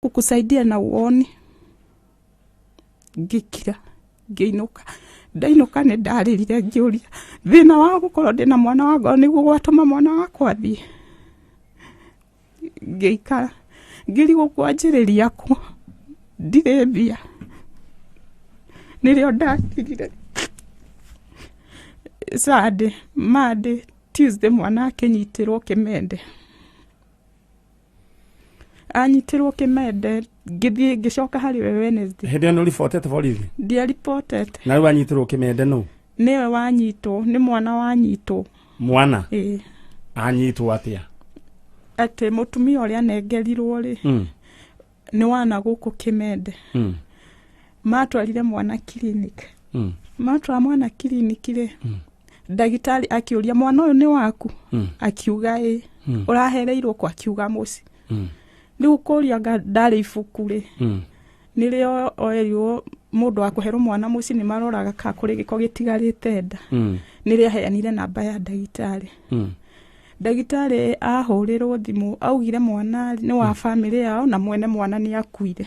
Kukusaidia na uoni. Ngĩkira, ngĩinũka. Ndainũka nĩ ndarĩrire, ngĩũria thĩna wa gũkorwo ndĩna mwana wa ngoro nĩguo gwatũma mwana wakwa athiĩ. Ngĩikara ngĩrigwo kwanjĩrĩria kũ, ndirĩ mbia. Nĩrĩo ndakirire. Sunday, Monday, Tuesday mwana akĩnyitĩrwo kĩmende. Anyitĩrwo kĩmende, ngĩthiĩ ngĩcoka harĩ we Wednesday. Hĩndĩ ĩyo nĩ ũribotete borithi? Ndiaribotete. Na rĩu anyitĩrwo kĩmende nũ? Nĩwe wanyitwo, nĩ mwana wanyitwo. Mwana? Ĩĩ. Anyitwo atĩa? Atĩ mũtumia ũrĩa anengerirwo rĩ, nĩ wana gũkũ kĩmende. Matwarire mwana clinic. Matwara mwana clinic rĩ, ndagĩtarĩ akĩũria, "Mwana ũyũ nĩ waku?" Akiuga ĩ. "Ũrahereirwo kũ?" Akiuga mũciĩ. Rĩu kũria anga ndarĩ ibuku rĩ, nĩrĩo oerirwo mũndũ wa kũherwo mwana mũciĩ nĩ maroraga kana kũrĩ gĩko gĩtigarĩte nda. Nĩrĩo aheanire namba ya ndagĩtarĩ. Ndagĩtarĩ ahũrĩrwo thimũ augire mwana nĩ wa bamĩrĩ yao na mwene mwana nĩ akuire.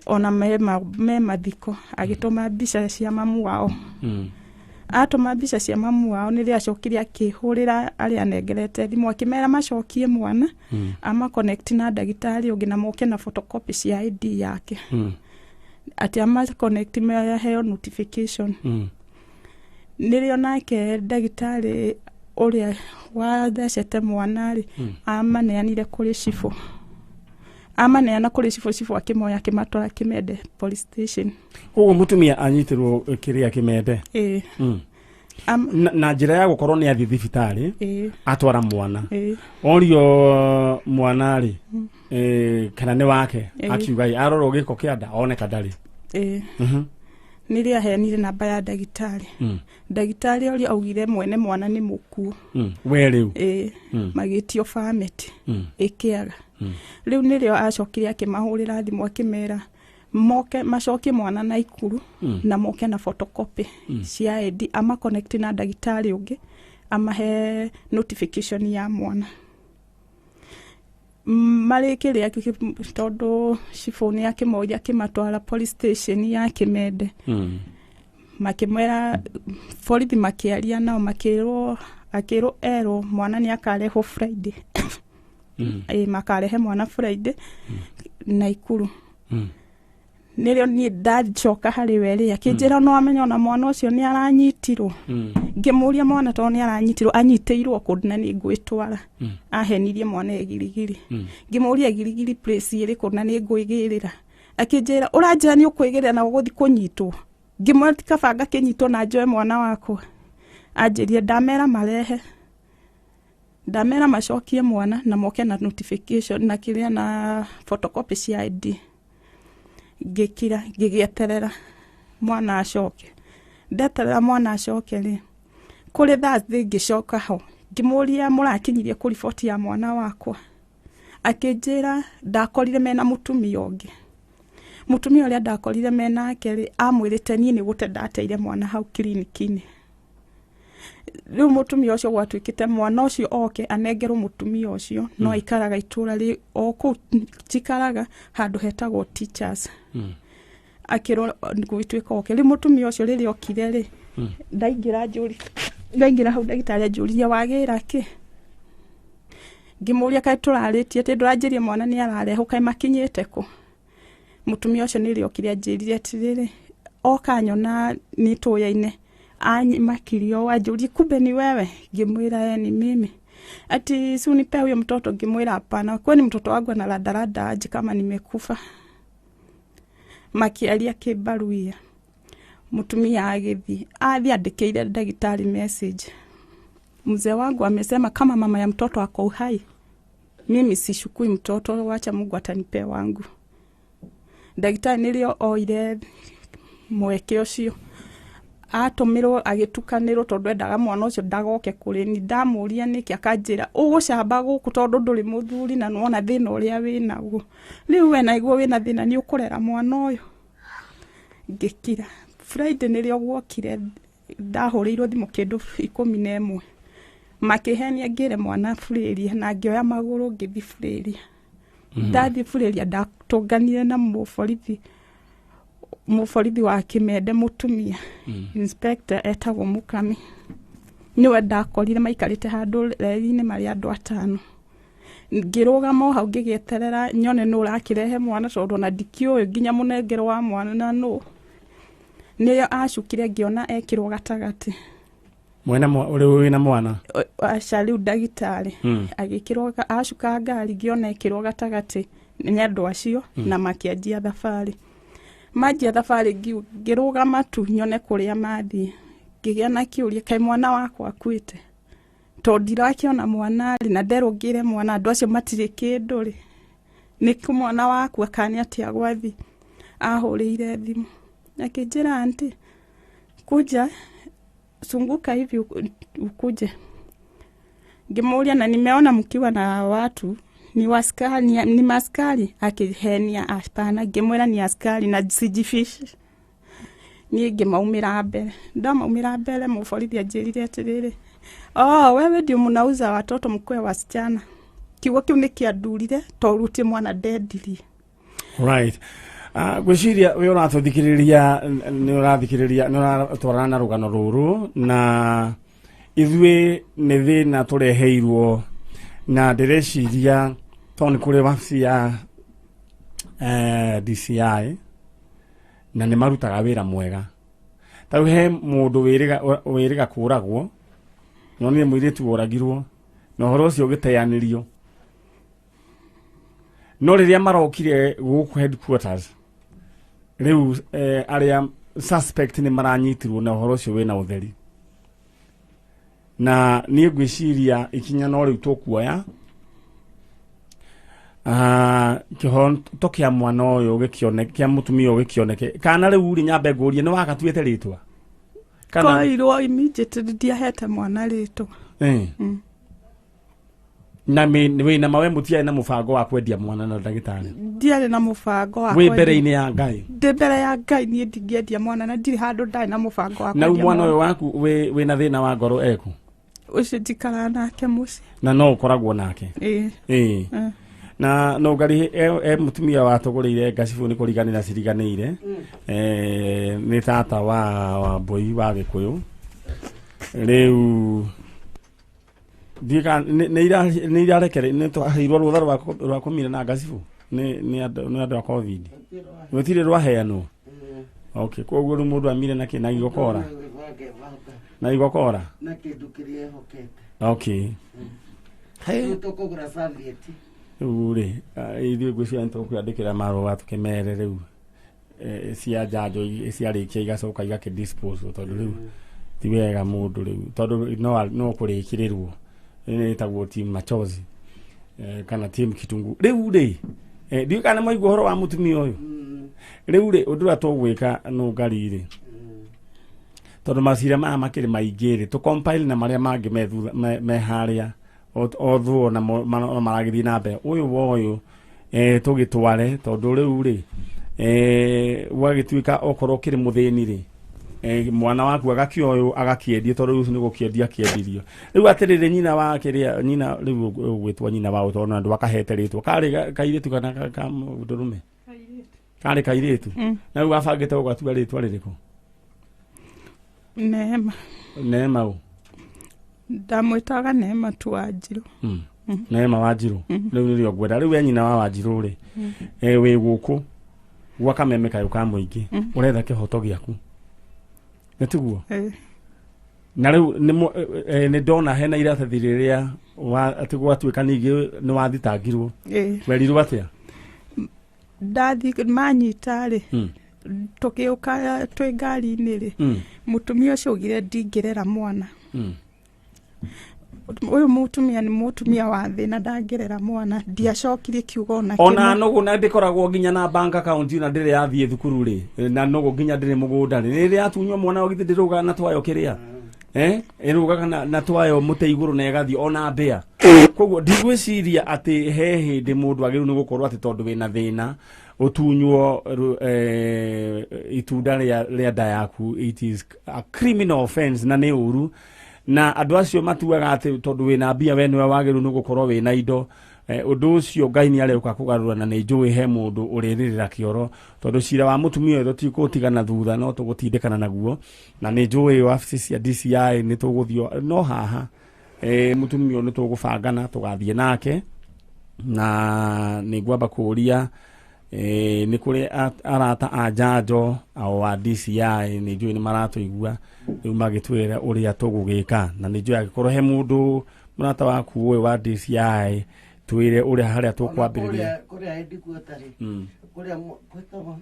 Ona me mathiko, agĩtũma mbica cia mamu wao. Atũma mbica cia mamu wao, nĩrĩo acokire akĩhũrĩra arĩa anengerete thimũ, akĩmera macokie mwana, ama connect na ndagĩtarĩ ũngĩ na moke na photocopy cia ID yake. Atĩ ama connect maheo notification. Nĩrĩo nake ndagĩtarĩ ũrĩa wathecete mwana rĩ, amaneanire kũrĩ cibũ. Amaneana kũrĩ cibũ, cibũ akĩmoya akĩmatwara Kĩmende police station. Koguo mũtumia anyitĩrwo kĩrĩa kĩmende? Ĩĩ. Na njĩra ya gũkorwo nĩ athiĩ thibitarĩ, atwara mwana, orio mwana rĩ, kana nĩ wake, akiuga ĩ, arorwo gĩko kĩa nda oneka ndarĩ. Ĩĩ. Nĩrĩo aheanire namba ya ndagĩtarĩ. Ndagĩtarĩ ũrĩa augire mwene mwana nĩ mũkuũ. We rĩu? Ĩĩ. Magĩtio permit ĩkĩaga. Rĩu nĩrĩo acokire akĩmahũrĩra thimũ, akĩmera moke macokie mwana Naikuru na moke na photocopy cia ID, ama connect na ndagĩtarĩ ũngĩ amahe notification ya mwana. Marĩ kĩrĩa, tondũ cibũ nĩ akĩmoria, akĩmatwara police station ya Kĩmende. Makĩmwĩra borithi, makĩaria nao, makĩrwo, akĩrwo erwo mwana nĩ akarehwo Friday. Ĩ, makarehe mwana Friday Naikuru. Nĩrĩo niĩ ndacoka harĩ we rĩ, akĩnjĩra no amenya ona mwana ũcio nĩ aranyitirwo. Ngĩmũria mwana tondũ nĩ aranyitirwo, anyitĩirwo kũ na nĩ ngwĩtwara. Ahenirie mwana e Girigiri. Ngĩmũria Girigiri place ĩrĩkũ na nĩ ngwĩgĩrĩra. Akĩnjĩra, "Ũranjĩra nĩ ũkwĩgĩrĩra na ũgũthiĩ kũnyitwo?" Ngĩmwĩra ti kaba ngakĩnyitwo na njoe mwana wakwa. Anjĩrire ndamera marehe, ndamera macokie mwana na moke na notification na kĩrĩa na photocopy cia ID. Ngĩkira, ngĩgĩeterera mwana acoke. Ndeterera mwana acoke rĩ, kũrĩ Thursday ngĩcoka ho, ngĩmũria, "Mũrakinyirie kũ riboti ya mwana wakwa?" Akĩnjĩra ndakorire mena mũtumia ũngĩ. Mũtumia ũrĩa ndakorire menake rĩ, amwĩrĩte niĩ nĩ gũte ndateire mwana hau kiriniki-inĩ. Rĩu mũtumia ũcio gwatuĩkĩte mwana ũcio oke anengerwo mũtumia ũcio, no aikaraga itũra rĩ o kũu njikaraga handũ hetagwo Teachers. Akĩrwo gũgĩtuĩka oke. Rĩu mũtumia ũcio rĩrĩa okire rĩ, ndaingĩra njũri, ndaingĩra hau ndagĩtarĩ anjũririe, "Wagĩra kĩ?" Ngĩmũria, "Kaĩ tũrarĩtie atĩ ndũranjĩrie mwana nĩ ararehwo, kaĩ makinyĩte kũ?" Mũtumia ũcio nĩrĩo okire anjĩrire atĩrĩrĩ, oka nyona nĩ tũyaine, makirio ũũ, anjũrie, "Kumbe ni wewe?" Ngĩmwĩra, "Eh, ni mimi." Ati, "Si unipe huyo mtoto?" Ngĩmwĩra, "Hapana, kwani mtoto wangu analandaranda aje kama nimekufa?" Makĩaria kĩmbaruia. Mũtumia agĩthiĩ, athiĩ andĩkĩire ndagĩtarĩ message, "Mzee wangu amesema kama mama ya mtoto ako uhai, mimi sichukui mtoto, wacha Mungu atanipea wangu." Ndagĩtarĩ nĩrĩo oire mweke ũcio, atũmĩrwo agĩtukanĩrwo tondũ endaga mwana ũcio ndagoke kũrĩ ni. Ndamũria nĩkĩ, akanjĩra, "Ũgũcamba gũkũ tondũ ndũrĩ mũthuri na nĩwona thĩna ũrĩa wĩnaguo rĩu, we naiguo wĩna thĩna nĩ ũkũrera mwana ũyũ." Ngĩkira. Friday nĩrĩo guokire, ndahũrĩirwo thimũ kĩndũ 11, makĩhenia ngĩre mwana Burĩria, na ngĩoya magũrũ ngĩthiĩ Burĩria. Ndathiĩ burĩria ndatũnganire na mũborithi wa Kĩmende mũtumia, inspector etagwo Mukami. Nĩwe ndakorire maikarĩte handũ reri-inĩ marĩ andũ 5. Ngĩrũgama o hau ngĩgĩeterera nyone nũ ũrakĩrehe mwana, tondũ ona ndikĩũĩ nginya mũnengero wa mwana na nũ. Nĩyo acukire ngĩona ekĩrwo gatagatĩ. Mwena ũrĩ wĩna mwana? Aca, rĩu ndagĩtarĩ. Agĩkĩrwo acuka ngari ngĩona ekĩrwo gatagatĩ nĩ andũ acio na makĩanjia thabarĩ. Manjia thabarĩ ngĩrũgama tu nyone kũrĩa mathiĩ. Ngĩgĩa na kĩũria, kaĩ mwana wakwa akuĩte? Tondũ ndirakĩona mwana rĩ, na nderwo ngĩre mwana, andũ acio matirĩ kĩndũ rĩ. Nĩkũ mwana wakwa kana nĩ atĩa gwathiĩ? Ahũrĩire thimũ. Akĩnjĩra, aunty, kuja sunguka hivi ukuje. Ngĩmũria, na nimeona mkiwa na watu ni waskari, ni maskari? Akihenia hapana. Ngĩmwĩra ni askari na sijifishi. Niĩ ngĩmaumĩra mbere. Ndamaumĩra mbere mũborithi anjĩrire atĩrĩrĩ, oh, wewe ndio mnauza watoto mkuwe wasichana. Kiugo kĩu nĩ kĩandurire tondũ rutie mwana ndendirie. Right. Ngwĩciria wĩ ũratũthikĩrĩria, nĩ ũrathikĩrĩria, nĩ ũratwarana na rũgano rũrũ, na ithuĩ nĩ thĩna tũreheirwo, na ndĩreciria tondũ nĩ kũrĩ wabici ya DCI na nĩ marutaga wĩra mwega. Ta rĩu he mũndũ wĩrĩga kũragwo, nonire mũirĩtu woragirwo na ũhoro ũcio ũgĩteanĩrio. No rĩrĩa marokire gũkũ headquarters, rĩu arĩa suspect nĩ maranyitirwo na ũhoro ũcio wĩna ũtheri. Na niĩ ngwĩciria ikinya no rĩu tũkuoya. Kĩhoto kĩa mwana ũyũ gĩkĩoneke, kĩa mũtumia ũyũ gĩkĩoneke. Kana rĩu rĩ, nyambe ngũrie, nĩ wagatuĩte rĩtwa? Kana koirwo immediately ndiahete mwana rĩtwa. Na wĩna mawe mũtiarĩ na mũbango wa kwendia mwana na ndagĩtarĩ? Ndiarĩ na mũbango wa Wĩ mbere-inĩ ya Ngai? Ndĩ mbere ya Ngai, niĩ ndingĩendia mwana na ndirĩ handũ ndarĩ na mũbango wa Na rĩu kwendia mwana ũyũ waku wĩna thĩna wa ngoro eku? Ũcio njikaraga nake mũciĩ. Na no ũkoragwo nake? Ĩĩ. Ĩĩ. Na no ngari e mũtumia watũgũrĩire ngacibũ nĩ kũriganĩra ciriganĩire. Nĩ tata wa Mbũi wa Gĩkũyũ. Rĩu ndiga nĩ irarekere, nĩ twaheirwo rũtha rwa kũmira na ngacibũ nĩ andũ a COVID. Gũtirĩ rwaheanwo. Okay, koguo rĩu mũndũ amire na kĩ, na igokora? Na igokora? Na kĩndũ kĩrĩa ehokete. Okay. Rĩu tũkũgũra serviette. Rĩu rĩ, ithuĩ ngwĩciria nĩ tũkwandĩkĩra marũa tũkĩmere rĩu cia njanjo ciarĩkia igacoka igakĩ dispose, tondũ rĩu ti wega mũndũ rĩu, tondũ no kũrĩkĩrĩrwo. Nĩ ĩtagwo team machozi kana team kitungu. Rĩu rĩ, ndiũĩ kana mwaigua ũhoro wa mũtumia ũyũ. Rĩu rĩ, ũndũ ũrĩa tũgwĩka no ngari rĩ, tondũ macira maya makĩrĩ maingĩ rĩ, tũ compile na marĩa mangĩ me thutha, me harĩa othuo na maragĩthiĩ na mbere. Ũyũ wa ũyũ, tũgĩtware, tondũ rĩu rĩ, gwagĩtuĩka okorwo ũkĩrĩ mũthĩni rĩ, mwana waku agakĩoywo agakĩendio, tondũ rĩu nĩ gũkĩendia akĩendirio. Rĩu atĩrĩrĩ, nyina wa kĩrĩa, nyina rĩu ũgwĩtwo nyina wa ũtondũ na andũ akahete rĩtwa. Karĩ kairĩtu kana ka mũndũrũme? Karĩ kairĩtu. Na rĩu wabangĩte gũgatua rĩtwa rĩrĩkũ? Neema. Neema ũ? Ndamwĩtaga Neema tu Wanjirũ. Neema Wanjirũ. Rĩu nĩrĩo ngwenda. Rĩu we nyina wa Wanjirũ rĩ, wĩ gũkũ gwa kameme kayũ ka mũingĩ, ũretha kĩhoto gĩaku. Nĩ tiguo? Na rĩu nĩ ndona hena iratathi rĩrĩa atĩ gwatuĩka ningĩ nĩ wathitangirwo. Werirwo atĩa? Ndathi manyita rĩ, tũgĩũka twĩ ngari-inĩ rĩ, mũtumia ũcio augire ndingĩrera mwana. Ũyũ mũtumia nĩ mũtumia wa thĩna, ndangĩrera mwana. Ndiacokirie kiugo ona Ona kĩmwe. nũgũ na ndĩkoragwo nginya na bank account na ndĩrĩ yathiĩ thukuru rĩ, na nũgũ nginya ndĩrĩ mũgũnda rĩ, rĩrĩa yatunywo mwana githĩ ndĩrũgaga na twayo kĩrĩa? Ĩrũgaga na twayo mũtĩ igũrũ na ĩgathiĩ ona mbĩa. Koguo ndigwĩciria atĩ he hĩndĩ mũndũ agĩrĩirwo nĩ gũkorwo atĩ tondũ wĩna thĩna ũtunywo itunda rĩa nda yaku. It is a criminal offense na nĩ ũru, na andũ acio matuaga atĩ tondũ wĩna mbia we nĩwe wagĩrĩirwo nĩ gũkorwo wĩna indo. Ũndũ ũcio Ngai nĩ arĩũka kũgarũra na nĩ njũĩ he mũndũ ũrĩrĩrĩra kĩoro tondũ cira wa mũtumia ũyũ tũtikũtigana thutha no tũgũtindĩkana naguo na nĩ njũĩ wabici cia DCI nĩ tũgũthiĩ no haha mũtumia ũyũ nĩ tũgũbangana tũgathiĩ nake na nĩ ngwamba kũũria nĩ kũrĩ arata a njanjo o a DCI nĩ njũĩ nĩ maratũigua rĩu magĩtwĩra ũrĩa tũgũgĩka na nĩ njũĩ angĩkorwo he mũndũ mũrata waku ũyũ wa DCI twĩre ũrĩa harĩa tũkwambĩrĩria kũrĩa headquarter rĩ kũrĩa gwĩtagwo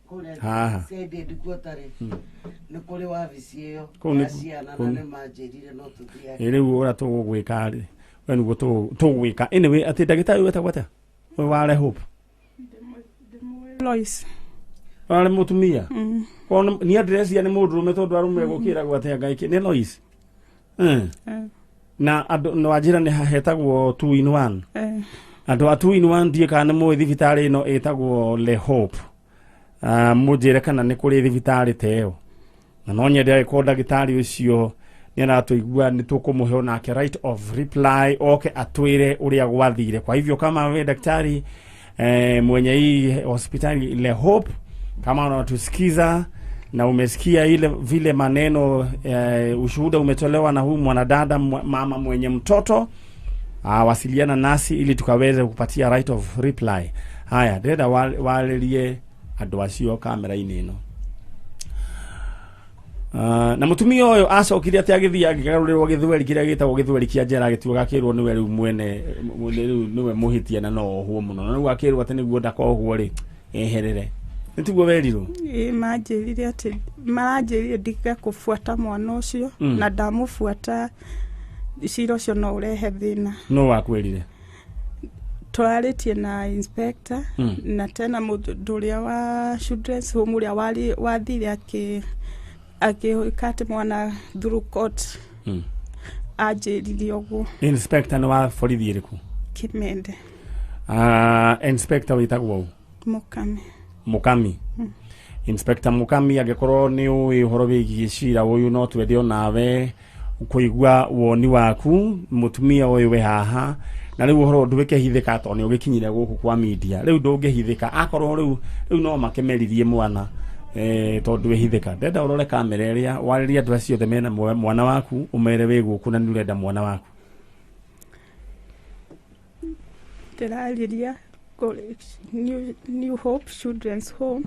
kũrĩa Haha. CID headquarter rĩ nĩ kũrĩ wabici ĩyo Kũu nĩ- ya ciana na kũu- nĩ manjĩrire no tũthiage Rĩu ũrĩa tũgũgwĩka rĩ we nĩguo tũgwĩka anyway atĩ ndagĩtarĩ ũyũ wetagwo atĩa ũyũ wa Rehope Lois. Arĩ mũtumia niĩ ndĩreciria nĩ mũndũrũme tondũ arũme gũkĩragwo atĩa Ngai nĩ Lois. Na andũ nĩ wanjĩra nĩ hetagwo 2 in 1. Andũ a 2 in 1 ndiĩ kana nĩ mũĩ thibitarĩ ĩno ĩtagwo Le Hope. Mũnjĩre kana nĩ kũrĩ thibitarĩ ta ĩyo na no nyende angĩkorwo ndagĩtarĩ ũcio nĩ aratũigua nĩ tũkũmũhe onake right of reply oke atwĩre ũrĩa gwathire. Kwa hivyo kama we daktari mwenye hii hospitali Le Hope, kama unatusikiza na umesikia ile vile maneno ushuhuda umetolewa na huyu mwanadada mama mwenye mtoto, wasiliana nasi ili tukaweze kupatia right of reply. Haya ndĩrenda warĩrie andũ acio kamera-inĩ ĩno. Na mũtumia ũyũ acokire atĩ agĩthiĩ akĩgarũrĩrwo gĩthweri kĩrĩa gĩtagwo gĩthweri kĩa njera agĩtuĩka akĩrwo nĩwe rĩu mwene rĩu nĩwe mũhĩtia na no ohwo mũno na rĩu akĩrwo atĩ nĩguo ndakohwo rĩ eherere nĩ tiguo werirwo? Ĩĩ manjĩrire atĩ maranjĩrire ndige kũbuata mwana ũcio na ndamũbuata cira ũcio no ũrehe thĩna. No wakwĩrire? Twarĩtie na inspector na tena mũndũ ũrĩa wa children's home ũrĩa wathire akĩka atĩ mwana through court anjĩrire ũguo. Inspector nĩ wa borithi ĩrĩkũ? Kĩmende. Inspector wĩtagwo ũ? Mũkami. Mũkami. Inspector Mũkami angĩkorwo nĩ ũĩ ũhoro wĩgiĩ cira ũyũ no twende onawe kũigua woni waku mũtumia ũyũ wĩ haha na rĩu ũhoro ndũgĩkĩhithĩka tondũ nĩ ũgĩkinyire gũkũ kwa media rĩu ndũngĩhithĩka akorwo rĩu no makĩmeririe mwana tondũ wĩhithĩka ndenda ũrore kamera ĩrĩa warĩrie andũ acio othe mena mwana waku ũmere wĩ gũkũ na nĩ ũrenda mwana waku. Ndĩrarĩria New Hope Children's Home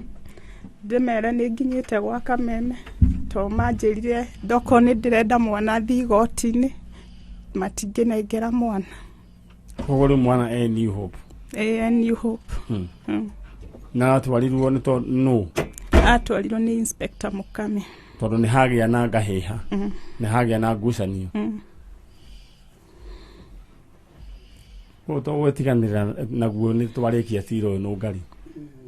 ndĩmere nĩ nginyĩte gwa Kameme to manjĩrire ndokorwo nĩ ndĩrenda mwana thiĩ igoti-inĩ matingĩnengera mwana. Koguo rĩu mwana e New Hope? E New Hope. Na atwarirwo nĩ nũ? Atwarirwo nĩ Inspector Mũkami tondũ nĩ hagĩa na ngahĩha nĩ hagĩa na ngucanio. Koguo tũgwĩtiganĩra naguo nĩ twarĩkia cira ũyũ nũngari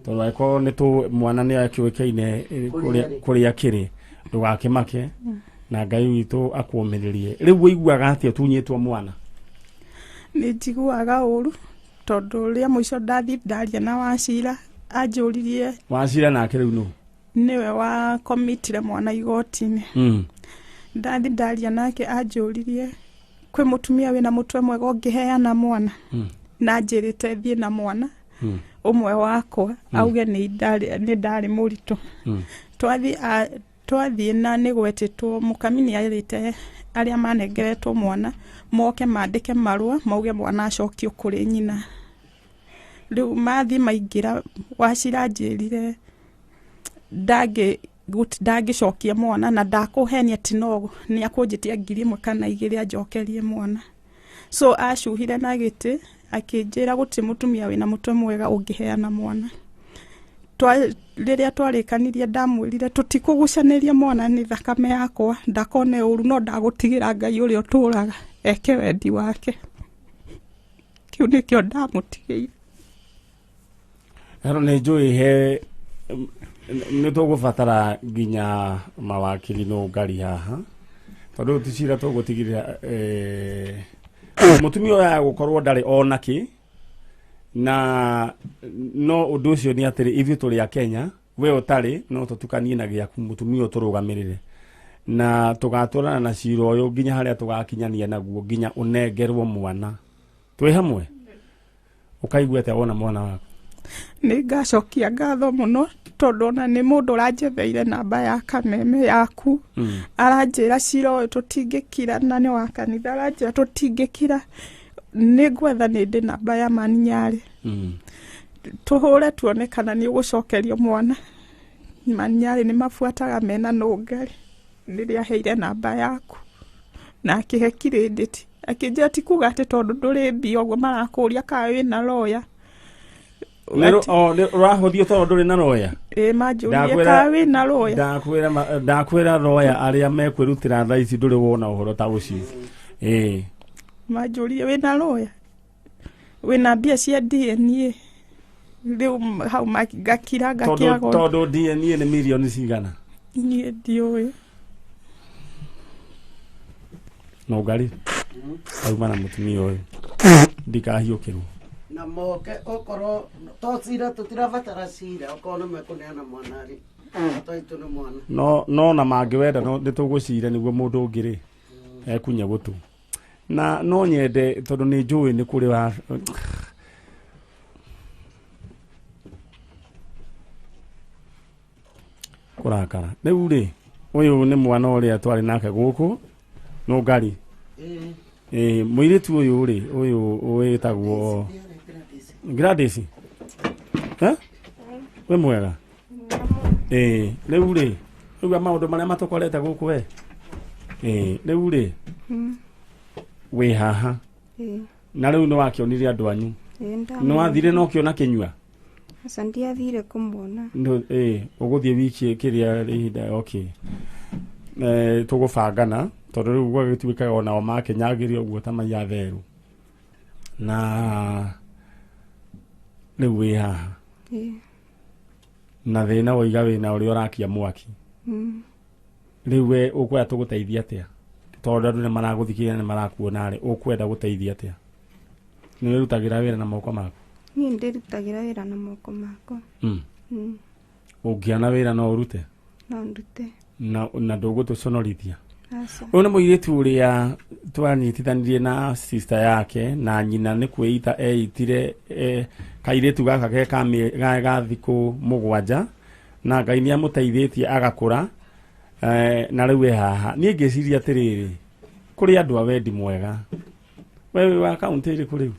tondũ angĩkorwo nĩ mwana nĩ akĩũĩkaine kũrĩa akĩrĩ ndũgakĩmake na Ngai witũ akuũmĩrĩrie. Rĩu ũiguaga atĩa ũtunyĩtwo mwana? Nĩ njiguaga ũru tondũ rĩa mũico ndathiĩ ndaria na Wacira anjũririe. Wacira nake rĩu nũ? Nĩwe wa komitire mwana igoti-inĩ. Ndathi ndaria nake anjũririe kwĩ mũtumia wĩna mũtwe mwega ũngĩheana mwana na anjĩrĩte thiĩ na mwana ũmwe wakwa auge nĩ ndarĩ mũritũ. Twathiĩ na nĩ gwetĩtwo Mũkami nĩ arĩte arĩa manengeretwo mwana moke mandĩke marũa mauge mwana acokio kũrĩ nyina. Rĩu mathiĩ maingĩra Wacira anjĩrire ndangĩcokia mwana na ndakũhenia atĩ no nĩ akũnjĩtia 1,000 kana 2 anjokerie mwana. So acuhire na gĩtĩ akĩnjĩra gũtirĩ mũtumia wĩna mũtwe mwega ũngĩheana mwana. Rĩrĩa twarĩkanirie ndamwĩrire tũtikũgucanĩria mwana nĩ thakame yakwa ndakone ũru no ndagũtigĩra Ngai ũrĩa ũtũraga eke wendi wake. Kĩu nĩkĩo ndamũtigĩire. Hero nĩ njũĩ he nĩ tũgũbatara nginya mawakiri no ngari haha tondũ ti cira tũgũtigĩrĩra mũtumia ũyũ agũkorwo ndarĩ ona kĩ na no ũndũ ũcio nĩ atĩrĩ ithuĩ tũrĩ a Kenya we ũtarĩ no tũtukanie na gĩaku mũtumia ũyũ tũrũgamĩrĩre na tũgatwarana na cira ũyũ nginya harĩa tũgakinyania naguo nginya ũnengerwo mwana twĩ hamwe Ũkaigua atĩa wona mwana waku? Nĩ ngacokia ngatho mũno tondũ ona nĩ mũndũ ũranjetheire namba ya kameme yaku. Aranjĩra cira ũyũ tũtingĩkira, na nĩ wa kanitha, aranjĩra tũtingĩkira, nĩ ngwetha nĩ ndĩ namba ya Maninyarĩ. Tũhũre tuone kana nĩ ũgũcokerio mwana. Maninyarĩ nĩ mabuataga mena nũngari. Rĩrĩa aheire namba yaku na akĩhe credit, akĩnjĩra ti kuga atĩ tondũ ndũrĩ mbia ũguo marakũria kana wĩna lawyer. Ũrahũthio tondũ ndũrĩ na lawyer? Ĩĩ, manjũririe kana wĩna lawyer. Ndakwĩra lawyer arĩa mekwĩrutĩra thaa ici ndũrĩ wona ũhoro ta ũcio. Ĩĩ. Manjũririe wĩna lawyer, wĩna mbia cia DNA. Rĩu hau ngakira, ngakira. Tondũ DNA nĩ mirioni cigana? Niĩ ndiũĩ. No ngari auma na mũtumia ũyũ ndikahiũkĩrwo. Na moke okorwo to cira, tũtirabatara cira, okorwo nĩ mekũneana mwana rĩ, bata witũ nĩ mwana. No na mangĩwenda no nĩ tũgũcira nĩguo mũndũ ũngĩ rĩ ekunya gũtũ. Na no nyende tondũ nĩ njũĩ nĩ kũrĩ wa kũrakara. Rĩu rĩ, ũyũ nĩ mwana ũrĩa twarĩ nake gũkũ Nũngari. Ĩĩ, mũirĩtu ũyũ rĩ, ũyũ wĩtagwo Gladys. Eh? Wĩ mwega? Ĩĩ, rĩu rĩ, rĩu maũndũ marĩa matũkorete gũkũ we. Ĩĩ, rĩu rĩ, wĩ haha. Na rĩu nĩ wakĩonire andũ anyu. Nĩ wathire na ũkĩona kĩnyua? Aca, ndiathire kũmuona. Ĩĩ, ũgũthiĩ wiki kĩrĩa ihinda, okay. Tũgũbangana tondũ rĩu gwagĩtuĩkaga onao makenyagĩrio ũguo ta maiya therũ. Na rĩu wĩ haha. Na thĩna woiga wĩna ũrĩa ũrakia mwaki. Rĩu we ũkwenda tũgũteithia atĩa? Tondũ andũ nĩ maragũthikĩrĩria, nĩ marakuona rĩ, ũkwenda gũteithia atĩa? Nĩ wĩrutagĩra wĩra na moko maku? Niĩ ndĩrutagĩra wĩra na moko makwa. Ũngĩona wĩra no ũrute? No ndute. Na ndũgũtũconorithia? Aca. Ũyũ nĩ mũirĩtu ũrĩa twanyitithanirie na sister yake na nyina nĩ kwĩita eitire, kairĩtu gaka ke ga thikũ 7, na Ngai nĩ amũteithĩtie agakũra, na rĩu e haha. Niĩ ngĩciria atĩrĩrĩ, kũrĩ andũ a wendi mwega. We wĩ wa kaũntĩ ĩrĩkũ rĩu?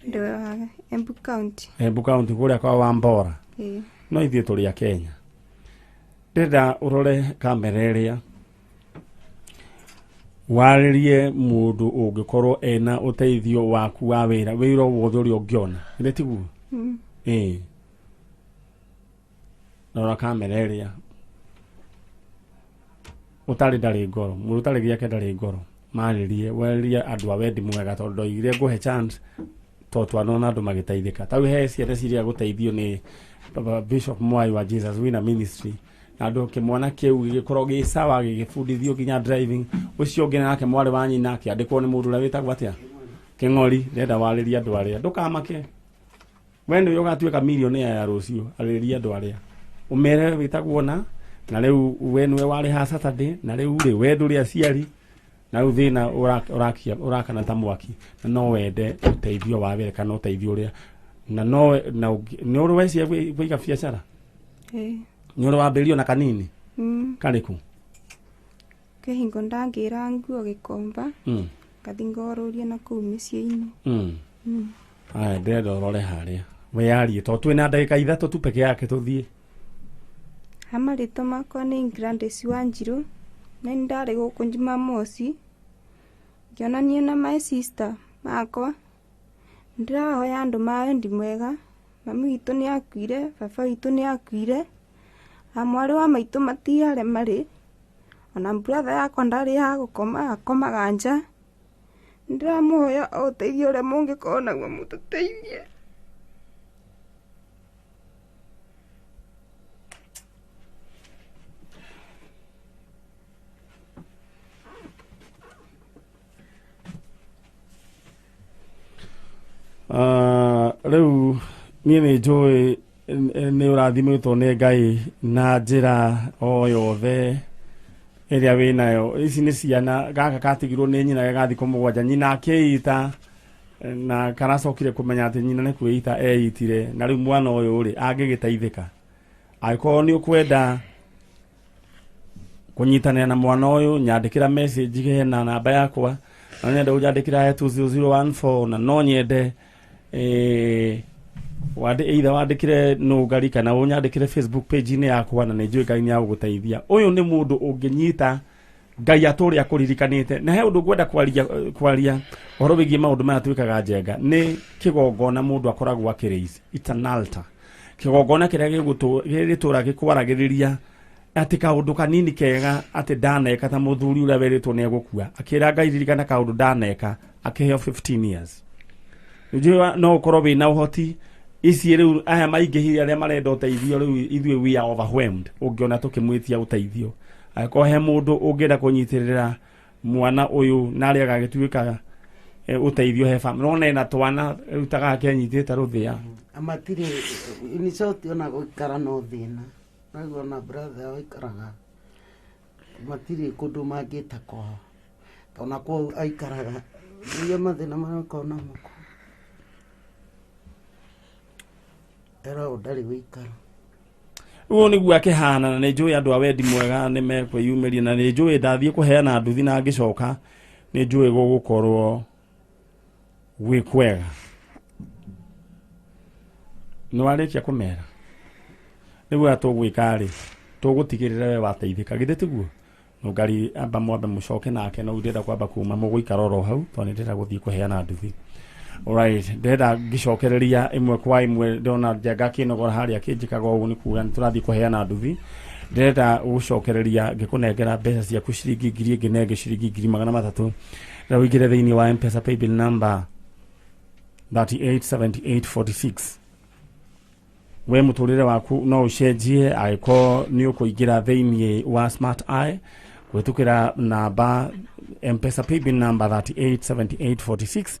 Ndĩ wa Embu County. Embu County kũrĩa kwa Wambora. Ĩĩ. No ithuĩ tũrĩ a Kenya. Ndĩrenda ũrore kamera ĩrĩa, warĩrie mũndũ ũngĩkorwo ena ũteithio waku wa wĩra, wĩra o wothe ũrĩa ũngĩona. Githĩ tiguo? Ĩĩ. Rora kamera ĩrĩa. Ũtarĩ ndarĩ ngoro, mũndũ ũtarĩ gĩake ndarĩ ngoro. Marĩrie, warĩrie andũ a wendi mwega tondũ ndoigire ngũhe chance tondũ twanona andũ magĩteithĩka. Ta rĩu he ciana ciria gũteithio nĩ Baba Bishop Mwai wa Jesus Winner Ministry. Na andũ kĩmwana kĩu gĩgĩkorwo gĩ sawa, gĩgĩbundithio nginya driving. Ũcio ũngĩ nake mwarĩ wa nyina akĩandĩkwo nĩ mũndũ ũrĩa wĩtagwo atĩa? Kĩng'ori. Ndĩrenda warĩrie andũ arĩa. Ndũkamake. We nĩwe ũgatuĩka millionaire ya rũciũ. Arĩria andũ arĩa. Ũmere wĩtagwo na, na rĩu we nĩwe warĩ ha Saturday, na rĩu rĩ, we ndũrĩ aciari, na rĩu thĩna ũrakana ta mwaki, na no wende ũteithio wa wĩra kana ũteithio ũrĩa, na no, na ũngĩ, nĩ ũrĩ weciria kũiga biacara? Ĩĩ. Nĩ ũrĩ wambĩrĩria ona kanini? Karĩkũ? Kĩhingo ndangĩra nguo gĩkomba. Ngathi ngorũria na kũu mĩciĩ-inĩ. Aya, ndĩrenda ũrore harĩa. Wĩyarie, tondũ twĩna ndagĩka 3 tu peke yake tũthiĩ. Ha marĩtwa makwa nĩ Gladys Wanjiru. Na nĩ ndarĩ gũkũ Jumamosi. Ngĩonania na my sister makwa. Ndĩrahoya andũ ma wendi mwega. Mami witũ nĩ akuire, baba witũ nĩ akuire. Na mwarĩ wa maitũ matiarĩ marĩ. Ona brother yakwa ndarĩ ha gũkoma, akomaga nja. Ndĩramũhoya o ũteithio ũrĩa mũngĩkorwo naguo mũtũteithie. Rĩu niĩ nĩ njũĩ nĩ ũrathimĩtwo nĩ Ngai na njĩra o yothe ĩrĩa wĩnayo. Ici nĩ ciana, gaka katigirwo nĩ nyina ge ga thikũ 7, nyina akĩita Na karacokire kũmenya atĩ nyina nĩ kwĩita eitire na rĩu mwana ũyũ rĩ angĩgĩteithĩka. Angĩkorwo nĩ ũkwenda kũnyitanĩra na mwana ũyũ, nyandĩkĩra message hena namba yakwa, no nyende ũnjandĩkĩra he 20014 na no nyende either wandĩkĩre Nũngari kana ũnyandĩkĩre Facebook page-inĩ yakwa, na nĩ njũĩ Ngai nĩ agũgũteithia. Ũyũ nĩ mũndũ ũngĩnyita Ngai atũrĩa akũririkanĩte. Na he ũndũ ngwenda kwaria ũhoro wĩgiĩ maũndũ maya twĩkaga Njenga, nĩ kĩgongona mũndũ akoragwo akĩraise. It's an altar. Kĩgongona kĩrĩa gĩgũtũra gĩkwaragĩrĩria atĩ kaũndũ kanini kega atĩ ndaneka ta mũthuri ũrĩa werĩtwo nĩ egũkua, akĩra Ngai ririkana kaũndũ ndaneka, akĩheo 15 years. Njũĩ no ũkorwo wĩna ũhoti ici rĩu aya maingĩhire arĩa marenda ũteithio rĩu ithuĩ we are overwhelmed ũngĩona tũkĩmwĩtia ũteithio. Angĩkorwo he mũndũ ũngĩenda kũnyitĩrĩra mwana ũyũ na arĩa agagĩtuĩka ũteithio he family, no nena twana rĩu ta gake anyitĩte rũthĩa. Matirĩ in short ona gũikara no thĩna. Naguo na brother aikaraga matirĩ kũndũ mangĩta kwao, tondũ kwao aikaraga nĩyo mathĩna marĩa namo kũu. Eragwo ndarĩ wĩikaro. Ũguo nĩguo akĩhana, na nĩ njũĩ andũ a wendi mwega nĩ mekwĩyumĩria, na nĩ njũĩ ndathiĩ kũheana nduthi na ngĩcoka nĩ njũĩ gũgũkorwo gwĩ kwega. Nĩ warĩkia kũmera nĩguo tũgwĩka rĩ, tũgũtigĩrĩra we wateithĩka, githĩ tiguo? Nũngari amba mwambe mũcoke nake, no ndĩrenda kwamba kuma mũgũikara oro hau tondũ nĩ ndĩrenda gũthiĩ kũheana nduthi. Alright, ndĩrenda ngĩcokereria ĩmwe kwa ĩmwe, ndĩrona Njenga akĩnogora harĩa akĩnjĩkaga ũguo nĩ kuga nĩ tũrathiĩ kũheana nduthi. Ndĩrenda gũcokereria ngĩkũnengera mbeca ciaku ciringi ngiri ĩngĩ na ĩngĩ ciringi 300,000. Ndĩrenda ũingĩre thĩinĩ wa M-Pesa paybill number 387846. We mũtũrĩre waku no ũcenjie angĩkorwo nĩ ũkũingĩra thĩinĩ wa Smart Eye kũhĩtũkĩra namba M-Pesa paybill number 387846.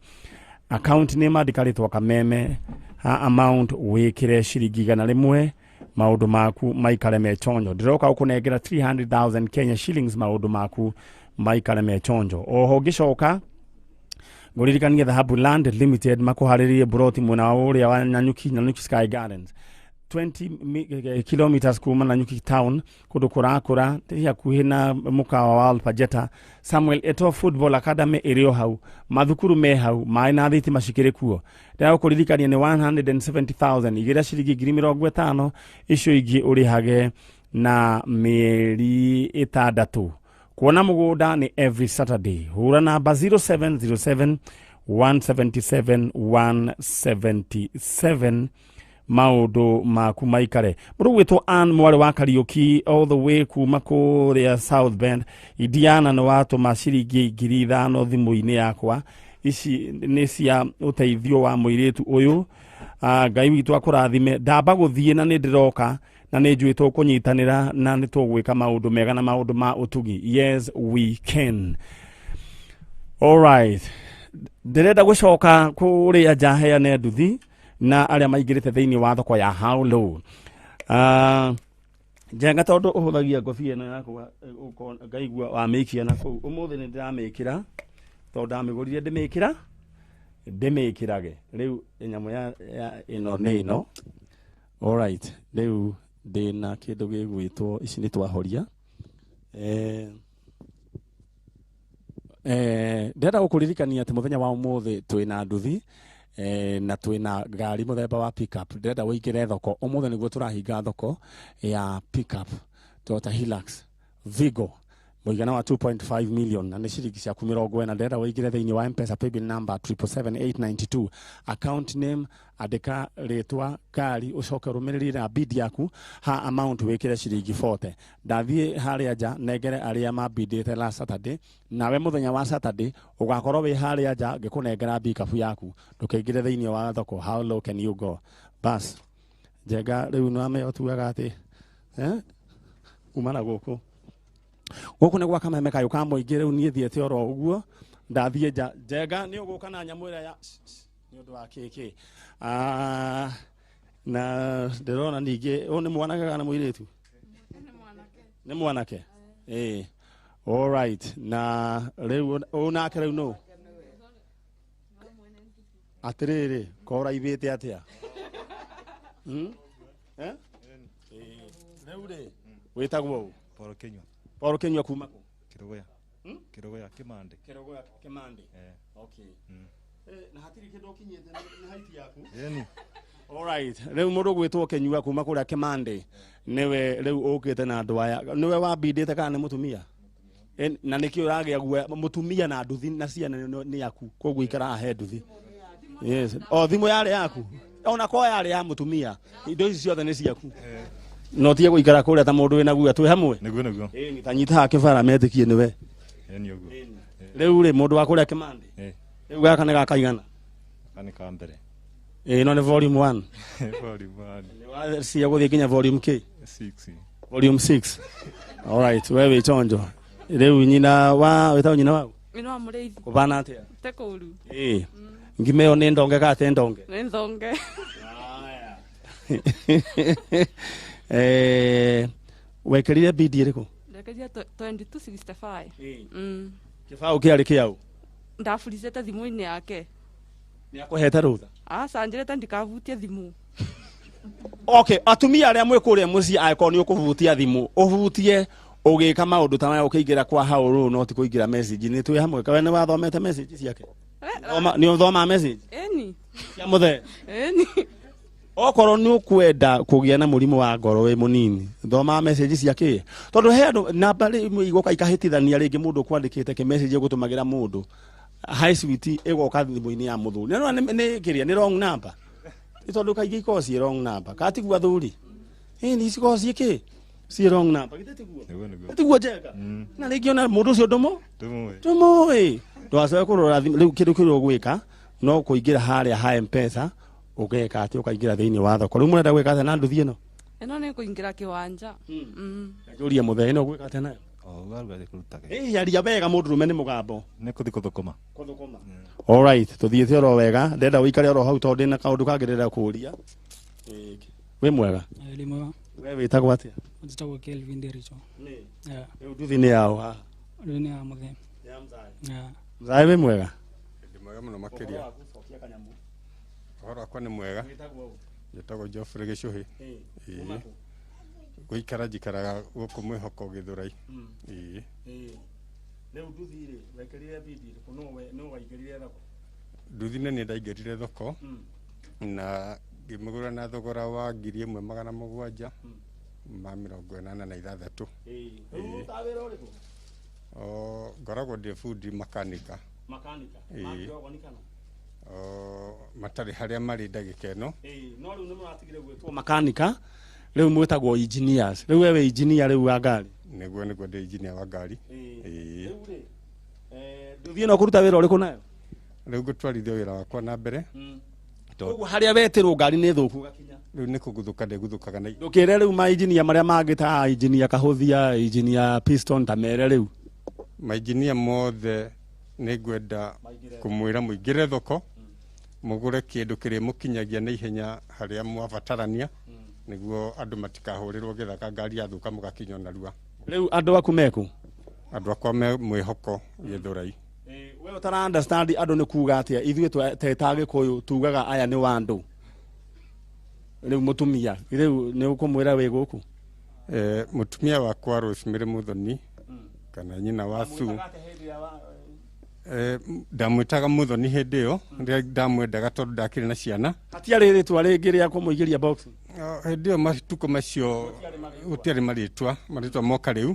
Account name andĩka rĩtwa Kameme, ha amount wĩkĩre ciringi 100, maũndũ maku maikare me chonjo. Ndĩroka gũkũnengera 300,000 Kenya shillings, maũndũ maku maikare me chonjo. Oho ngĩcoka ngũririkanie Dhahabu Land Limited makũharĩrie buroti mwena wa ũrĩa wa Nanyuki, Nanyuki Sky Gardens 20 kilometers kuma Nanyuki town, kũndũ kũrakũra hakuhĩ na mũkawa wa Alpajeta. Samuel Eto'o Football Academy ĩrĩ o hau, mathukuru me hau, maĩ na thitima cikĩrĩ kuo. Ndĩragũkũririkania nĩ 170,000, igĩra ciringi 50,000, icio ingĩ ũrĩhage na mĩeri 6. Kuona mũgũnda nĩ every Saturday. Hũra namba 0707 177 177 maũndũ maku maikare. Mũndũ gwĩtwo Ann mwarĩ wa Kariũki all the way kuma kũrĩa South Bend, Indiana, nĩ watũma ciringi 5,000 thimũ-inĩ yakwa. Ici nĩ cia ũteithio wa mũirĩtu ũyũ. Ngai witũ akũrathime. Ndamba gũthiĩ na nĩ ndĩroka na nĩ njũĩ tũkũnyitanĩra na nĩ tũgwĩka maũndũ mega na maũndũ ma ũtugi. Yes we can. All right, ndĩrenda gũcoka kũrĩa nja heane nduthi na arĩa maingĩrĩte thĩinĩ wa thoko ya How Low. Njenga tondũ ũhũthagia ngobia ĩno yakwa ngaigua wamĩikia na kũu. Ũmũthĩ nĩ ndĩramĩkĩra tondũ ndamĩgũrire ndĩmĩkĩrage. Rĩu nyamũ ya ĩno nĩ ĩno. All right, rĩu ndĩna kĩndũ gĩgwĩtwo ici nĩ twahoria. Ndĩrenda gũkũririkania atĩ mũthenya wa ũmũthĩ twĩna nduthi na twĩna ngari mũthemba wa pickup. Ndĩrenda ũingĩre thoko ũmũthĩ nĩguo tũrahinga thoko ya pickup Toyota Hilux Vigo mũigana wa 2.5 million na nĩ ciringi ciaku 40. Ndĩrenda ũingĩre thĩinĩ wa M-Pesa paybill number 777892, account name andĩka rĩtwa ngari, ũcoke ũrũmĩrĩrie na bid yaku, ha amount wĩkĩre ciringi 40. Ndathiĩ harĩa nja nengere arĩa mabindĩte last Saturday, nawe mũthenya wa Saturday ũgakorwo wĩ harĩa nja ngĩkũnengera pickup yaku. Ndũkaingĩre thĩinĩ wa thoko. How low can you go? Bas Njenga rĩu nĩwamenya ũtuaga atĩ kuma na gũkũ gũkũ nĩ gwa Kameme kayũ ka mũingĩ. Rĩu niĩ thiĩte oro ũguo, ndathiĩ nja. Njenga nĩ ũgũka na nyamũ ĩrĩa ya nĩ ũndũ wa kĩkĩ. Na ndĩrona ningĩ ũyũ nĩ mwanake kana mũirĩtu? Nĩ mwanake. All right, na rĩu ũyũ nake rĩu nũ? Atiriri, ko ũraibĩte atĩa? Eh? Rĩu rĩ, wĩtagwo ũ? Paul Kinyua. Paul Kinyua kuma kũ? Kirogoya. Kirogoya Kimande. Kirogoya Kimande. Eh. Okay. Na hatirĩ kĩndũ ũkinyĩte nĩ height yaku. Yeni. All right. Rĩu mũndũ gwĩtwo Kinyua kuma kũrĩa Kimande nĩwe rĩu ũkĩte na andũ aya. Nĩwe wambindĩte kana nĩ mũtumia? Na nĩkĩo ũragĩa guoya mũtumia na nduthi na ciana nĩ yaku koguo ikara he nduthi. Yes. O thimũ yarĩ yaku. Ona ko yarĩ ya mũtumia. Indo ici ciothe nĩ ciaku. No tie gũikara kũrĩa ta mũndũ wĩna guoya twĩ hamwe. Nĩguo nĩguo. Ĩni ta nyita haha kĩbara metĩkie nĩwe. Yeni ũguo. Rĩu rĩ mũndũ wa kũrĩa Kimande. Rĩu gaka nĩ gakaigana. Gaka nĩ ka mbere. Ĩĩ no nĩ volume 1. Volume 1. Nĩ wacia gũthiĩ nginya volume K? 6. Volume 6. All right, we wĩ chonjo. Rĩu nyina wa wĩtagwo nyina waũ? Nyina wa mũrĩithi. Kũbana atĩa? Te kũũru. Ĩĩ. Ngima ĩyo nĩ ndonge kana ti ndonge? Nĩ ndonge. Wekĩrire bidi ĩrĩkũ? Ndekĩrire 2265. Kĩbaũ kĩarĩ kĩaũ? Ndaburicĩte thimũ-inĩ yake. Nĩ akũhete rũtha? Aca, njĩrĩte ndikahutie thimũ. Okay, atumia arĩa mwĩ kũrĩa mũciĩ angĩkorwo nĩ ũkũhutia thimũ, ũhutie ũgĩka maũndũ ta maya ũkĩingĩra kwa hau rũũ no ti kũingĩra message. Nĩ twĩ hamwe, kawe nĩ wathomete message ciake? Nĩ ũthomaga message? Ĩni. Cia mũthee? Ĩni. Okorwo nĩ ũkwenda kũgĩa na mũrimũ wa ngoro wĩ mũnini, thomaga message cia kĩ? Tondũ he andũ namba rĩmwe igoka ikahĩtithania rĩngĩ mũndũ ũkwandĩkĩte kĩ message ĩgũtũmagĩra mũndũ. High sweet ĩgoka thimũ-inĩ ya mũthuri. Nĩ ũrona nĩ kĩrĩa nĩ wrong number. Nĩ tondũ kaingĩ ikoragwo ciĩ wrong number. Kana tiguo athuri? Ĩĩ nĩ cikoragwo ciĩ kĩ? Ciĩ wrong number. Githĩ tiguo? Nĩguo nĩguo. Tiguo njega. Na rĩngĩ ona mũndũ ũcio ndũmũ? Ndũmũĩ. Ndũmũĩ. Ndũgacoke kũrora thimũ. Rĩu kĩndũ kĩrĩa ũgwĩka no kũingĩra harĩa ha M-Pesa ũgeka atĩ ũkaingĩra thĩinĩ wa thoko. Rĩu mũrenda gwĩka atĩa na nduthi ĩno? Ĩno nĩ kũingĩra kĩwanja. Njũrie mũthee ĩno ũgwĩka atĩa nayo? O ũgaruga thĩ kũrutaga. Ĩĩ aria wega mũndũrũme nĩ mũgambo. Nĩ kũthi kũthũkũma. Kũthũkũma. All right, tũthiĩte oro wega. Ndĩrenda ũikare oro hau tondũ ndĩna kaũndũ kangĩ ndĩrenda kũũria. Wĩ mwega? Ndĩ mwega. We wĩtagwo atĩa? Njĩtagwo Kelvin Ndericho. Nĩ. Rĩu nduthi nĩ yaũ haha? Rĩu nĩ ya mũthee. Ya mzae. Mzae wĩ mwega? Ndĩ mwega mũno makĩria. Ũhoro wakwa nĩ mwega. Njĩtagwo Geoffrey Gĩcũhĩ. Ĩĩ. Gũikara njikaraga gũkũ mwĩhoko Gĩthũrai. Ĩĩ. Rĩu nduthi rĩ, wekĩrire bidi ĩrĩkũ? Nũ waingĩrire thoko? Nduthi nĩ niĩ ndaingĩrire thoko na ngĩmĩgũra na thogora wa 1786. Rĩu ũrutaga wĩra ũrĩkũ? Ngoragwo ndĩ bundi makanika. Makanika? Ĩĩ. Makĩrogwo kana? Matarĩ harĩa marĩ ndagĩka ĩno. Ĩĩ, no rĩu nĩ mũratigire gwĩtwo makanika, rĩu mwĩtagwo engineers. Rĩu we wĩ engineer rĩu wa ngari? Nĩguo nĩguo ndĩ engineer wa ngari. Ĩĩ. Rĩu rĩ, nduthi ĩno ũkũruta wĩra ũrĩkũ nayo? Rĩu ngũtwarithia wĩra wakwa na mbere. Koguo harĩa wetĩrwo ngari nĩ thũku ũgakinya. Rĩu nĩ kũguthũka ndĩguthũkaga na Ndũkĩre rĩu ma engineer marĩa mangĩ ta engineer Kahũthia, engineer Piston ta mere rĩu. Ma engineer mothe nĩ ngwenda kũmwĩra mũingĩre thoko, mũgũre kĩndũ kĩrĩa mũkinyagia na ihenya harĩa mwabatarania, nĩguo andũ matikahũrĩrwo gĩthaka ngari yathũka mũgakinya narua. Rĩu andũ aku meku? Andũ akwa me mwĩhoko Gĩthũrai. We ũtara understand andũ nĩ kuga atĩa, ithuĩ ta Gĩkũyũ tugaga aya nĩ wandũ. Rĩu mũtumia, rĩu nĩ ũkũmwĩra wĩ gũkũ? Mũtumia wakwa Rosemary Muthoni, kana nyina wa Sue. Ndamwĩtaga Muthoni hĩndĩ ĩyo, rĩrĩa ndamwendaga tondũ ndakĩrĩ na ciana. Hatiarĩ rĩtwa rĩngĩ rĩa kũmũingĩria box? Hĩndĩ ĩyo matukũ macio gũtiarĩ marĩtwa, marĩtwa moka rĩu.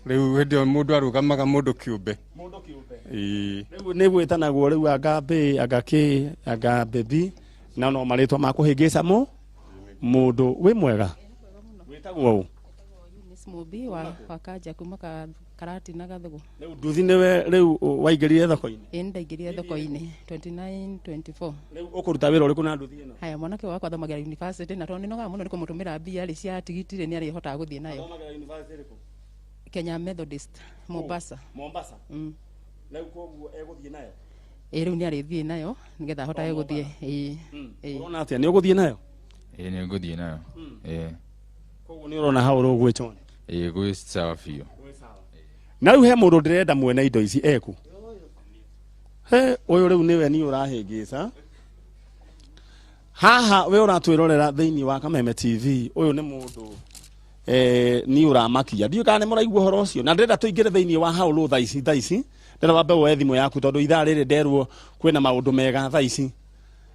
Rĩu hĩndĩ ĩyo mũndũ arũgamaga mũndũ kĩũmbe. Mũndũ kĩũmbe. Ĩĩ. Rĩu nĩ gwĩtanagwo rĩu anga mbĩ, anga kĩ, anga bebi, na no marĩtwa ma kũhĩngĩca mũndũ. Wĩ mwega? Wĩtagwo ũ? Eunice Mũmbi wa Kanja kuma Karatina Gathugu. Rĩu nduthi nĩwe rĩu waingĩrire thoko-inĩ? Ĩĩ, nĩndaingĩrire thoko-inĩ 2924. Rĩu ũkũruta wĩra ũrĩkũ na nduthi ĩno? Haya, mwanake wakwa athomagĩra university na tondũ nĩnogaga mũno nĩ kũmũtũmĩra mbia rĩ cia tigiti rĩ, nĩarĩhotaga gũthiĩ nayo. Athomagĩra university ĩrĩkũ? Kenya Methodist, Mombasa. Mombasa? Rĩu koguo egũthiĩ nayo? Ĩĩ, rĩu nĩarĩthiĩ nayo nĩgetha ahotage gũthiĩ. Ĩĩ. Ĩĩ. Ũrona atĩa, nĩ ũgũthiĩ nayo? Ĩĩ, nĩ ngũthiĩ nayo. Ĩĩ. Koguo nĩ ũrona hau rũgwĩ choni? Ĩĩ, gwĩ sawa biũ. Na rĩu he mũndũ ndĩrenda mwene indo ici eku. He, ũyũ rĩu nĩwe niĩ ũrahĩngĩca. Haha we ũratwĩrorera thĩinĩ wa Kameme TV, ũyũ nĩ mũndũ ni ũramakia. Ndiũĩ kana nĩ mũraigua ũhoro ũcio. Na ndĩrenda tũingĩre thĩinĩ wa haũlũ thaa ici thaa ici. Ndĩrenda wambe woe thimũ yaku tondũ ithaa rĩrĩ nderwo kwĩna maũndũ mega thaa ici.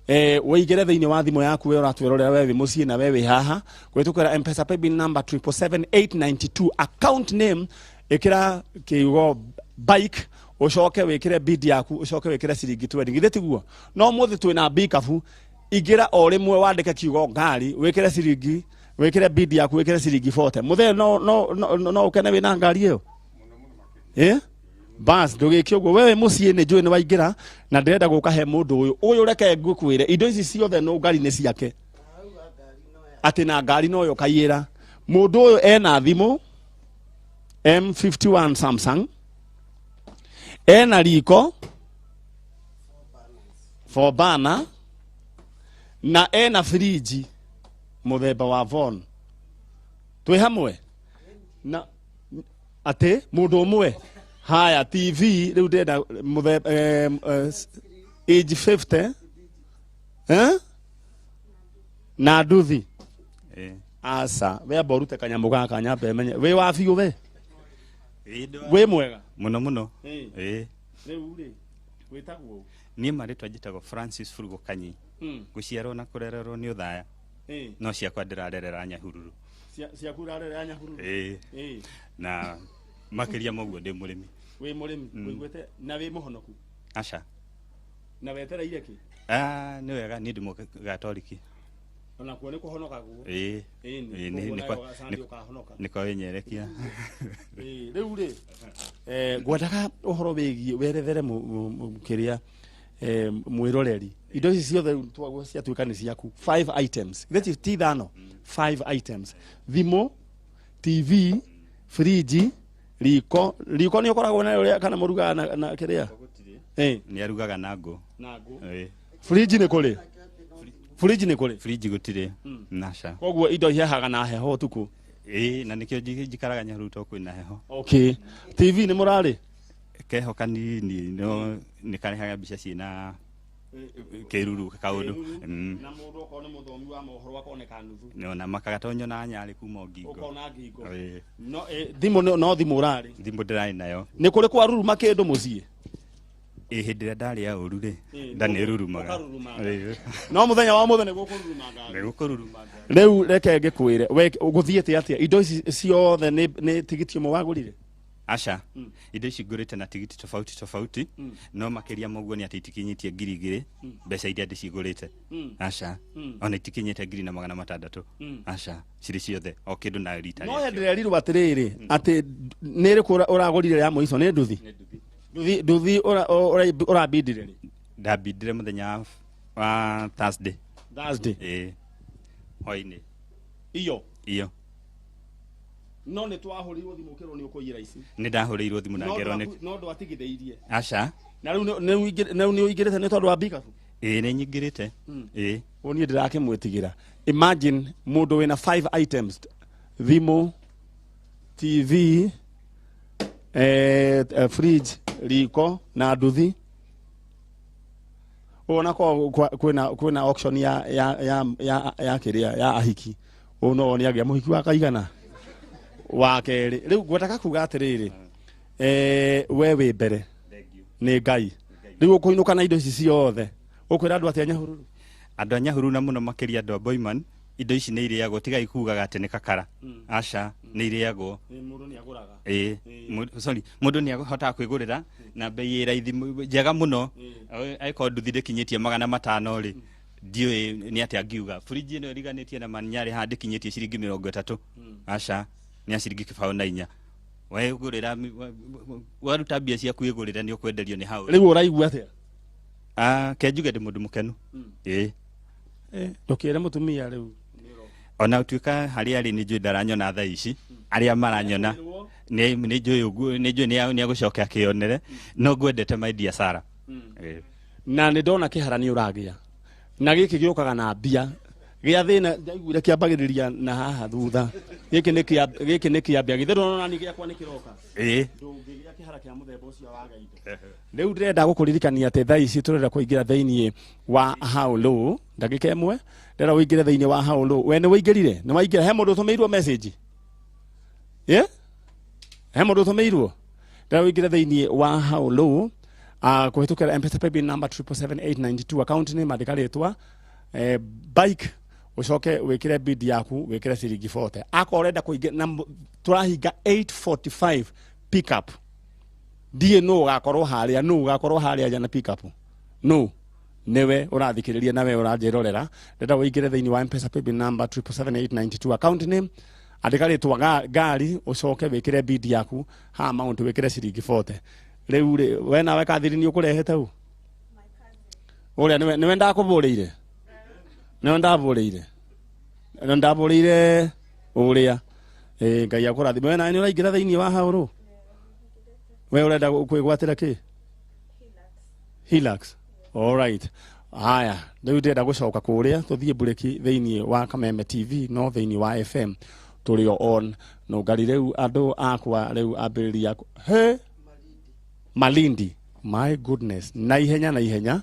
Wĩingĩre thĩinĩ wa thimũ yaku we ũratwĩrorera we wĩ mũciĩ na we wĩ haha kũhĩtũkĩra M-Pesa paybill number 777892 account name ĩkĩra kiugo bike ucoke wikire bid yaku ucoke wikire ciringi 20 githĩ tiguo no mũthĩ twĩna bikabu ingĩra o rĩmwe wandĩke kiugo ngari wikire ciringi wikire bid yaku wikire ciringi 40 mũthee no no no no ukene wĩna ngari ĩyo bas ndũgĩke ũguo wewe mũciĩ nĩ njũĩ nĩ waingĩra na ndĩrenda gũka he mũndũ ũyũ ũyũ reke ngũkwĩre indo ici ciothe no ngari nĩ ciake atĩ na ngari noyo kaiyĩra mũndũ ũyũ ena thimũ M51 Samsung ena riko for bana na ena friji muthemba wa Von twi hamwe na ate mundu umwe haya TV riu ndenda muthemba age 50 na nduthi asa we amba urute kanyamu gaka nyambe menye wi wa biũ we wi mwega muno muno riu ri witagwo ni marĩtwa njĩtagwo Francis Furugo Kanyi guciarwo na kurererwo ni uthaya no ciakwa ndĩrarerera Nyahururu ciaku urarerera Nyahururu na makiria moguo ndi mũrĩmi wi mũrĩmi wĩiguĩte na wi mũhonoku aca na wetereire kĩ nĩ wega niĩ ndĩ mũgatoliki ona kuo nĩ kũhonokagwo nĩko wĩnyerekia rĩu rĩ ngwendaga ũhoro wĩgiĩ werethere kĩrĩa mwĩroreri indo ici ciothe twagwo ciatuĩka nĩ ciaku 5 items githĩ ti ithano 5 items thimũ TV friji riko riko nĩ ũkoragwo nayo ũrĩa kana mũrugaga na kĩrĩa nĩ arugaga na ngũ friji nĩ kũrĩ friji nĩ kũrĩ friji gũtirĩ naca koguo indo ihehaga na heho ũtukũ na nĩkĩo njikaraga Nyahururu tondũ kwĩna heho okay TV nĩ mũrarĩ keho kanini no nĩ karehaga mbica ciĩna kĩruru kaũndũ na mũndũ okorwo nĩ mũthomi wa mohoro akoneka nuthu na makagatonyo na nyarĩ kuma ngingo ũkona ngingo no thimũ no thimũ ũrarĩ thimũ ndĩrarĩ nayo nĩ kũrĩ kwaruruma kĩndũ mũciĩ hĩndĩ ĩrĩa ndarĩa ũru rĩ nda nĩ ĩrurumaga no mũthenya wa mũthenya nĩgũkũruruma ngari nĩgũkũruruma rĩu reke ngĩkwĩre we gũthiĩte atĩa indo ici ciothe nĩ tigiti ũmwe wagũrire aca indo ici ngũrĩte na tigiti tofauti tofauti no makĩria moguo nĩ atĩ itikinyĩtie 2,000 mbeca iria ndĩcigũrĩte aca ona itikinyĩte 1,600 aca cirĩ ciothe o kĩndũ na rita no ndĩrerirwo atĩrĩrĩ atĩ nĩ ĩrĩkũ ũragũrire ya mũico nĩ nduthi nduthi ũrabindire rĩ ndabindire mũthenya wa Thursday hwainĩ iyo iyo no nĩ twahũrĩirwo thimũ ũkĩrwo nĩ ũkũiyĩra ici nĩ ndahũrĩirwo thimũ na ngerwo nĩ no ndwatigithĩirie aca na rĩu nĩ ũingĩrĩte nĩ tondũ wa bikabu nĩ nyingĩrĩte ũ niĩ ndĩrakĩmwĩtigĩra imagine mũndũ wĩna 5 items thimũ TV fridge riko na nduthi ona kwa kwĩna auction ya ya ya ya ya kĩrĩa ya ahiki ũũ no nĩ agĩa mũhiki wa kaigana wa kerĩ rĩu ngwendaga kuga atĩrĩrĩ we wĩ mbere nĩ Ngai rĩu ũkũinũka na indo ici ciothe ũkwĩra andũ atĩa Nyahururu andũ a Nyahururu na mũno makĩria andũ a Boyman indo ici nĩ irĩagwo tigai kugaga atĩ nĩ kakara aca nĩ irĩagwo mũndũ nĩ agũraga sorry mũndũ nĩ ahotaga kwĩgũrĩra na bei ĩ raithi njega mũno angĩkorwo nduthi ndĩkinyĩtie 500 rĩ ndiũĩ nĩ atĩa ngiuga friji ĩno ĩriganĩtie na manyarĩ haha ndĩkinyĩtie ciringi 30 aca nĩ ya ciringi 24 wegũrĩra waruta mbia ciaku wĩgũrĩre nĩ ũkwenderio nĩ hau rĩu ũraigua atĩa ke njuge ndĩ mũndũ mũkenu ndũkĩre mũtumia rĩu ona ũtuĩka harĩa arĩ nĩ njũĩ ndaranyona thaa ici arĩa maranyona nĩ njũĩ ũguo nĩ njũĩ nĩ agũcoka akĩonere no ngwendete my dear Sarah na nĩ ndona kĩhara nĩ ũragĩa na gĩkĩ gĩũkaga na mbia gĩa thĩna ndaiguire kĩambagĩrĩria na haha thutha Gĩkĩ nĩ kĩa gĩkĩ nĩ kĩambia githĩ ndũrona nani gĩakwa nĩ kĩroka. Ĩĩ. Ndũngĩgĩa kĩhara kĩa mũthemba ũcio waga indo. Rĩu ndĩrenda gũkũririkania atĩ thaa ici tũrenda kũingĩra thĩinĩ wa How Low ndagĩka ĩmwe, ndĩrenda ũingĩre thĩinĩ wa How Low. We nĩ waingĩrire? Nĩ waingĩra? He mũndũ ũtũmĩirwo message? Ye? He mũndũ ũtũmĩirwo? Ndĩrenda ũingĩre thĩinĩ wa How Low kũhĩtũkĩra M-Pesa paybill number 777892, account name andĩka rĩtwa bike, ucoke wikire bid yaku, wikire ciringi 40 akorwo urenda kuingira na turahinga 8:45 pick up. Ndiĩ nũ ũgakorwo harĩa, nũ ũgakorwo harĩa nja na pick up, nũ niwe ũrathikĩrĩria nawe ũranjĩrorera. Ndĩrenda ũingĩre thĩinĩ wa M-Pesa paybill number 777892, account name andĩka rĩtwa ngari, ũcoke wĩkĩre bid yaku ha amount, wĩkĩre ciringi 40. Rĩu rĩ, we nawe kathiri nĩ ũkũrehete u ũrĩa nĩwe ndakũbũrĩire, nĩwe ndabũrĩire, nĩwe ndabũrĩire ũrĩa. Ĩ Ngai akũrathime. We nawe nĩ ũraingĩra thĩinĩ wa haũrũ, we ũrenda kwĩgwatĩra kĩ? Hilux. All right. Haya, rĩu ndĩrenda gũcoka kũrĩa tũthiĩ mburĩki thĩinĩ wa Kameme TV, no thĩinĩ wa FM tũrĩ o on nũngari. Rĩu andũ akwa rĩu ambĩrĩria he Malindi, my goodness, na ihenya na ihenya.